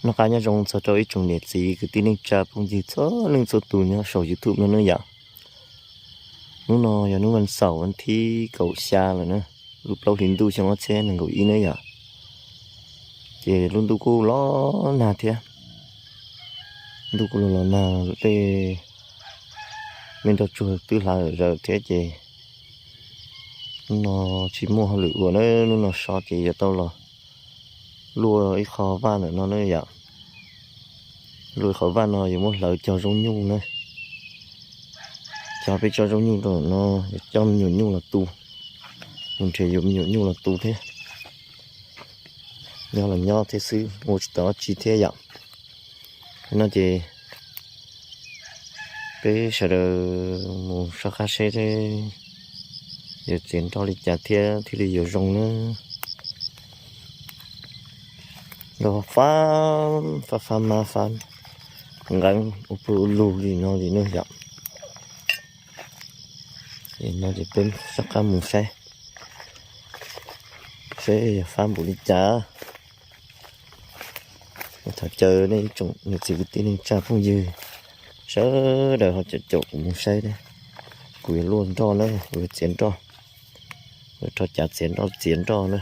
Noj qab nyob zoo txog rau ib tsoom niam txiv kwv tij neej tsa phooj ywg txhua leej txhua tus nyob saum YouTube no nawb yom. Hnub no yog hnub vas xaum vas thib kaum xya lawm na, lub plaub hlis ntuj xyoo ob txhiab nees nkaum ib nawb yom. Ces lub ntuj kuj los nag thiab, ntuj kuj los los nag, tej me nroj tsuag twb hlav zawm thiab ces hnub no tsis muaj hauj lwm ua na, hnub no so ces yuav tau los luaj ib qho vaj ntawm no na yom. Luaj ib qho vaj no yuav muab hlawv cog zaub nyuj na. Cog peb tsob zaub nyuj rau no, yuav coj me nyuam nyuj los tu, mus nrhiav yuav me nyuam nyuj los tu thiab. Nyob los nyob thiab xwb, ua tsis tau dab tsi thiab yom. No ces peb sawv daws mus soj qab seb yuav txiav nroj li cas thiab thiaj li yuav zoo na. Nroj fab, fab fab mab fab nqeeb ua pug ua lug li no li na yom. No ces peb soj qab mus saib seb yog fab npaum li cas. Thov caw nej ib tsoom niam txiv kwv tij neej tsa phooj ywg sawv daws ho caum caum kuv mus saib na. Kuv yuav luaj nroj na, kuv yuav txiav nroj, yuav rho cav txiav nroj txiav nroj na.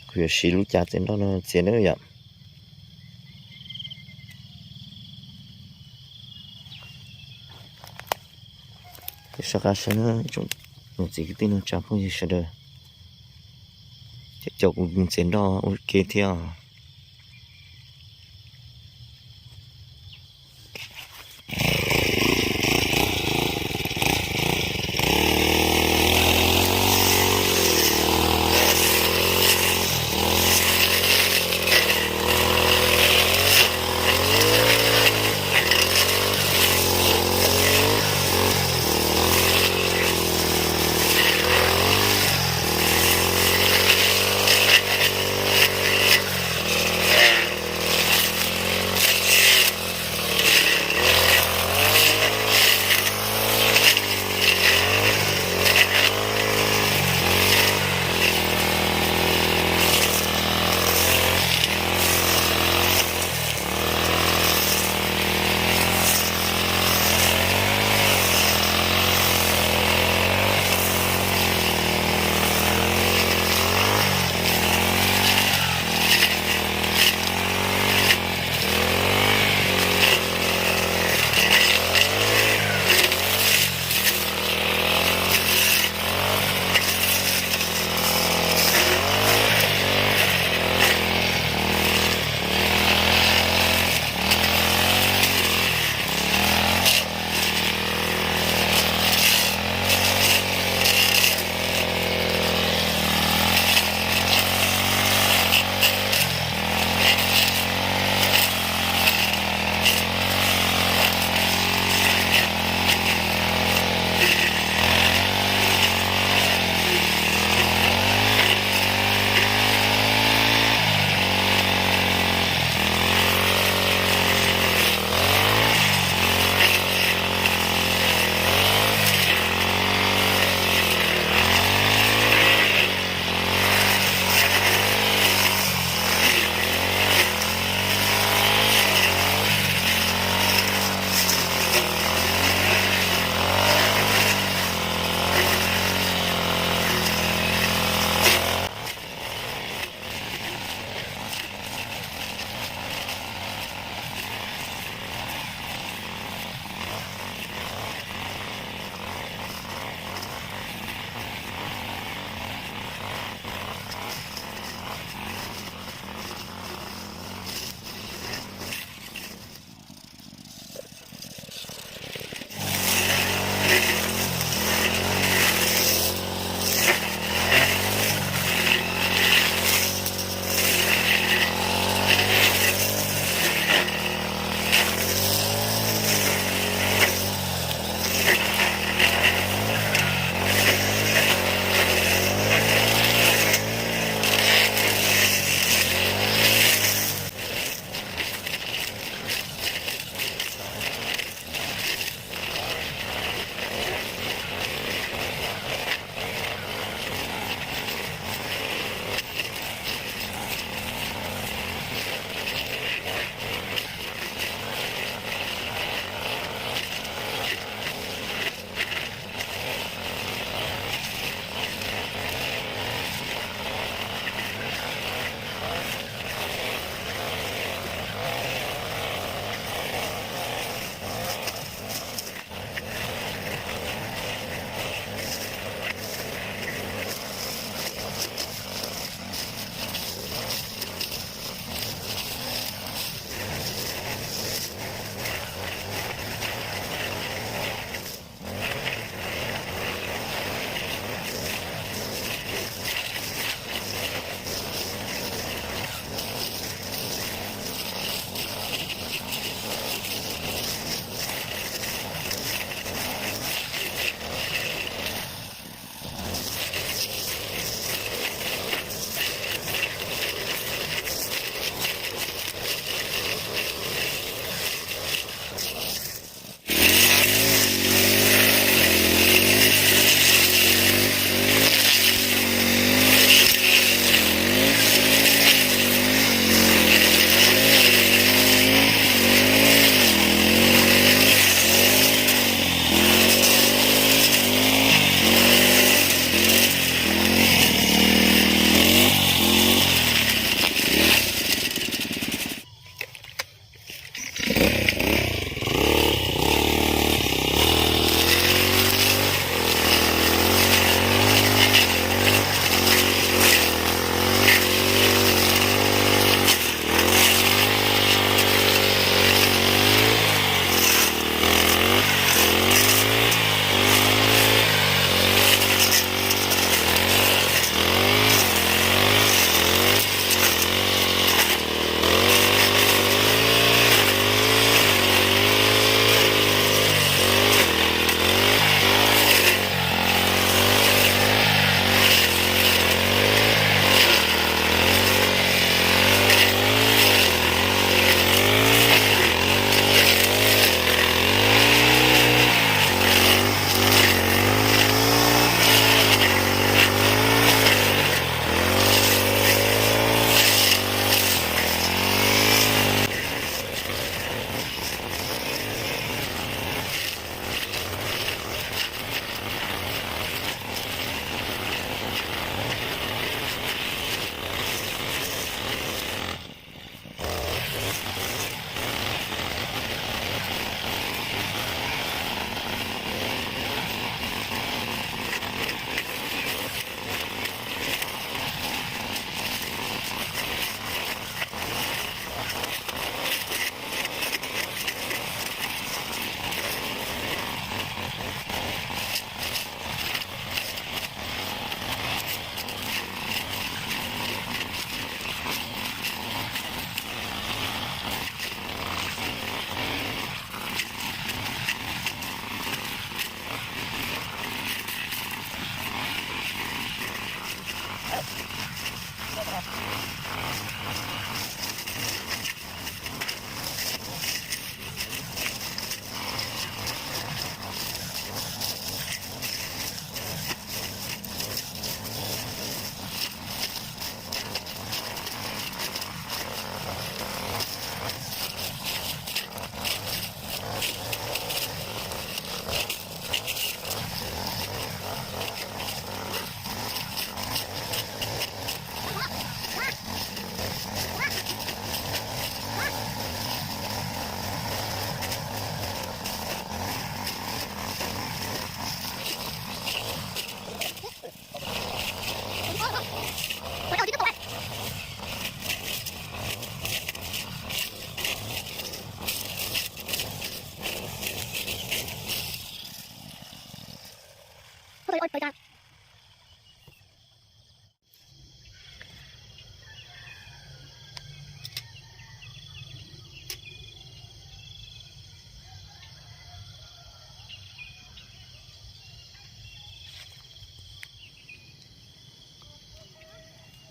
Kuv yuav siv lub cav txiav nroj no txiav na yom. Peb soj qab saib na, niam txiv kwv tij neej tsa phooj ywg sawv daws, caum kuv txiav nroj ua ke thiab.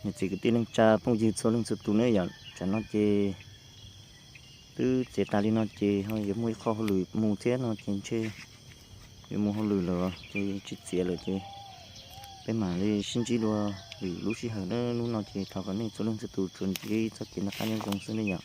Niam txiv kwv tij neej tsa phooj ywg txhua leej txhua tus ne yom, tsam no ces twb txiav tas li no ces ho yuav muaj ib qho hauj lwm mus thiab no ces ntshe yuav mus hauj lwm lawm ces tsis txiav lawm ces peb mam li sib ntsib dua lwm lub sij hawm na. Hnub no ces thov kom nej txhua leej txhua tus tsuas ntsib txoj kev noj qab nyob zoo xwb ne yom.